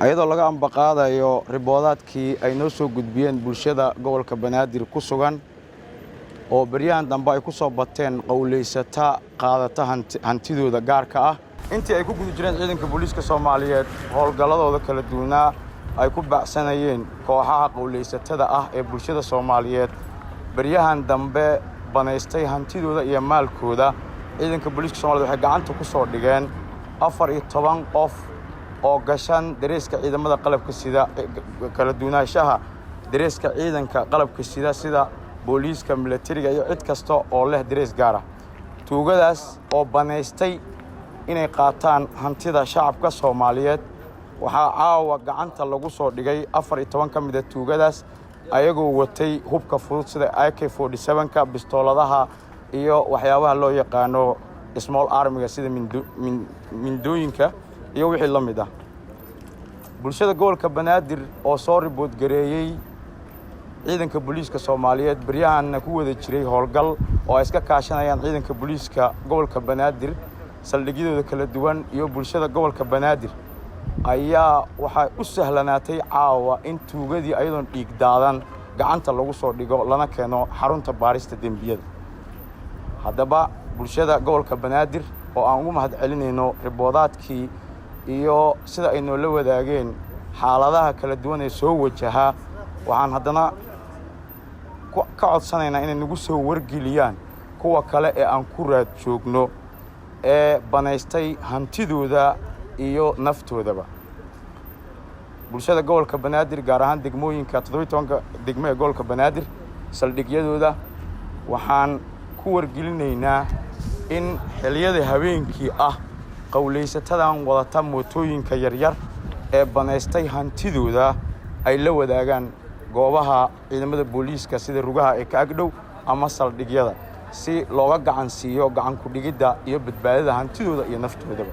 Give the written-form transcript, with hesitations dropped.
Ayadoo laga ambaqaadayo riboodaadkii ay noo soo gudbiyeen bulshada gobolka Banaadir ku sugan, oo beryahan dambe ay ku soo bateen qowlaysata qaadata hantidooda gaarka ah, intii ay ku guda jireen ciidanka booliiska Soomaaliyeed howlgalladooda kala duwanaa ay ku baacsanayeen kooxaha qowlaysatada ah ee bulshada Soomaaliyeed beryahan dambe banaystay hantidooda iyo maalkooda, ciidanka booliiska Somaliyed waxay gacanta ku soo dhigeen 14 qof oo gashan dareeska ciidamada qalabka sida, kala duwanaanshaha dareeska ciidanka qalabka sida, sida booliiska, milatariga iyo cid kasta oo leh darees gaar ah. Tuugadaas oo banaystay inay qaataan hantida shacabka Soomaaliyeed, waxaa caawa gacanta lagu soo dhigay 14 ka mid a tuugadaas, ayagoo watay hubka fudud sida AK-47-ka, bistooladaha iyo waxyaabaha loo yaqaano small arms-ka, sida mindooyinka iyo wixii la mid ah. Bulshada gobolka Banaadir oo soo ribood gareeyey ciidanka booliiska Soomaaliyeed, beryahanna ku wada jiray howlgal oo ay iska kaashanayaan ciidanka booliiska gobolka Banaadir saldhigyadooda kala duwan iyo bulshada gobolka Banaadir, ayaa waxaa u sahlanaatay caawa in tuugadii ayadoon dhiig daadan gacanta lagu soo dhigo, lana keeno xarunta baarista dembiyada. Haddaba, bulshada gobolka Banaadir oo aan ugu mahad celinayno riboodaadkii iyo sida ay noola wadaageen xaaladaha kala duwan ee soo wajahaa, waxaan haddana ka codsanaynaa inay nagu soo wargeliyaan kuwa kale ee aan ku raad joogno ee banaystay hantidooda iyo naftoodaba. Bulshada gobolka Banaadir, gaar ahaan degmooyinka 17-ka degmo ee gobolka Banaadir saldhigyadooda, waxaan ku wargelinaynaa in xilliyada habeenkii ah qowlaysatadan wadata mootooyinka yaryar ee banaystay hantidooda ay la wadaagaan goobaha ciidamada booliiska, sida rugaha ee ka agdhow ama saldhigyada, si looga gacan siiyo gacan ku dhigidda iyo badbaadada hantidooda iyo naftoodaba.